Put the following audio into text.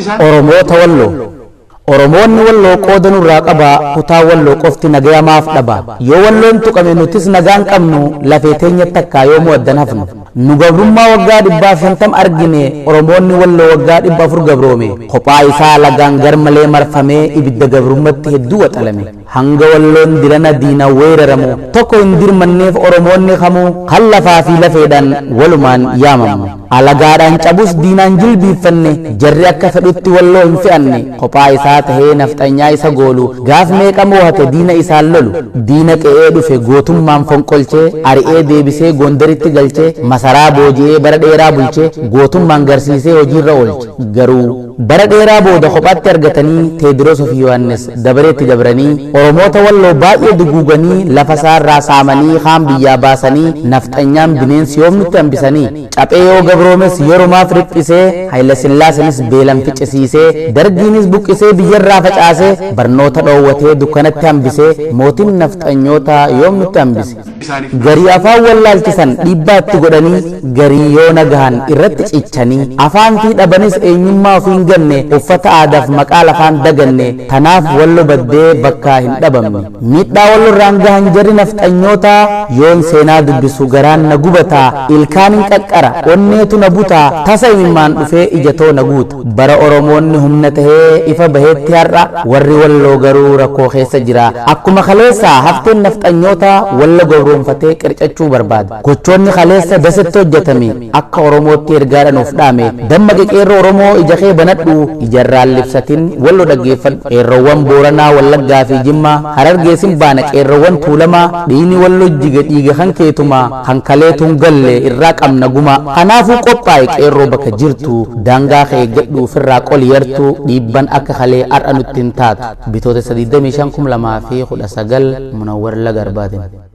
Isaan Oromoota Walloo. Oromoonni Walloo qooda nurraa qaba, kutaa Walloo qofti nagaya maaf dhaba? Yoo Walloon tuqame nutis nagaan qabnu, lafee teenyatti takkaa yoomuu addan hafnu. Nu gabrummaa waggaa 150 argine, Oromoonni Walloo waggaa 400 gabroome. Kophaa isaa lagaan gar malee marfamee ibidda gabrummatti hedduu waxalame. Hanga Walloon dirana diinaan weeraramu tokko hin dirmanneef Oromoonni kamuu kan lafaa fi lafeedhaan walumaan yaamamu. Alagaadhaan cabus diinaan jilbiiffanne, jarri akka fedhutti Walloo hin fe'anne. Kophaa isaa tahee nafxanyaa isa goolu, gaaf meeqa moohate diina isaan lolu. Diina qe'ee dhufe gootummaan fonqolchee, ari'ee deebisee Gondaritti galchee, masaraa booji'ee bara dheeraa bulchee, gootummaan garsiisee hojiirra oolche. Garuu bara dheeraa booda kophaatti argatanii Teediroos fi Yohaannis dabareetti dabranii Oromoota Walloo baay'ee duguuganii, lafa isaarraa saamanii, kaan biyyaa baasanii, nafxanyaan bineensi yoom nutti hambisanii. Caphee yoo gabroomes yerumaaf riphisee, Hayila Sillaaseenis beelan ficcisiisee, Dargiinis buqqisee biyyarraa facaasee, barnoota dhoowwatee dukkanatti hambisee, mootiin nafxanyoota yoom nutti hambise. Isaaniif Garii afaan wallaalchisan dhiibbaatti godhanii, garii yoo nagahan irratti cichanii, afaan fi dhabanis eenyummaa ofii hin ganne, uffata aadaaf maqaa lafaan daganne, tanaaf Wallo baddee bakkaa hin dhabamne. Miidhaa Wallorraan gahan jarri nafxanyoota, yoon seenaa dubbisu garaan na gubataa, ilkaan hin qaqqara, onneetu na butaa, tasa imimmaan dhufee ijatoo na guuta. Bara Oromoonni humna tahee ifa baheetti har'a warri Walloo garuu rakkoo keessa jira. Akkuma kaleessaa hafteen nafxanyoota Wallo gabroonfatee qircachuu barbaada. Gochoonni kaleessa Dasetti hojjetame akka Oromootti ergaadha nuuf dhaame. Dammaqi qeerroo Oromoo, ija kee banadhu, ijarraan libsatin Wallo dhaggeeffadhu. Qeerroowwan Booranaa, Wallaggaa fi Jimmaa, Harargeessin baana, qeerroowwan Tuulamaa, dhiigni Wallo jige dhiiga kan keetumaa, kan kaleetuun galle irraa qabna gumaa. Kanaafuu qophaa'e qeerroo bakka jirtu, daangaa kee eeggadhu, ofirraa qoli yartu, dhiibban akka kalee har'a nutti hin taatu. Bitootessa 25 2019, Munawwar Laga Arbaatiin.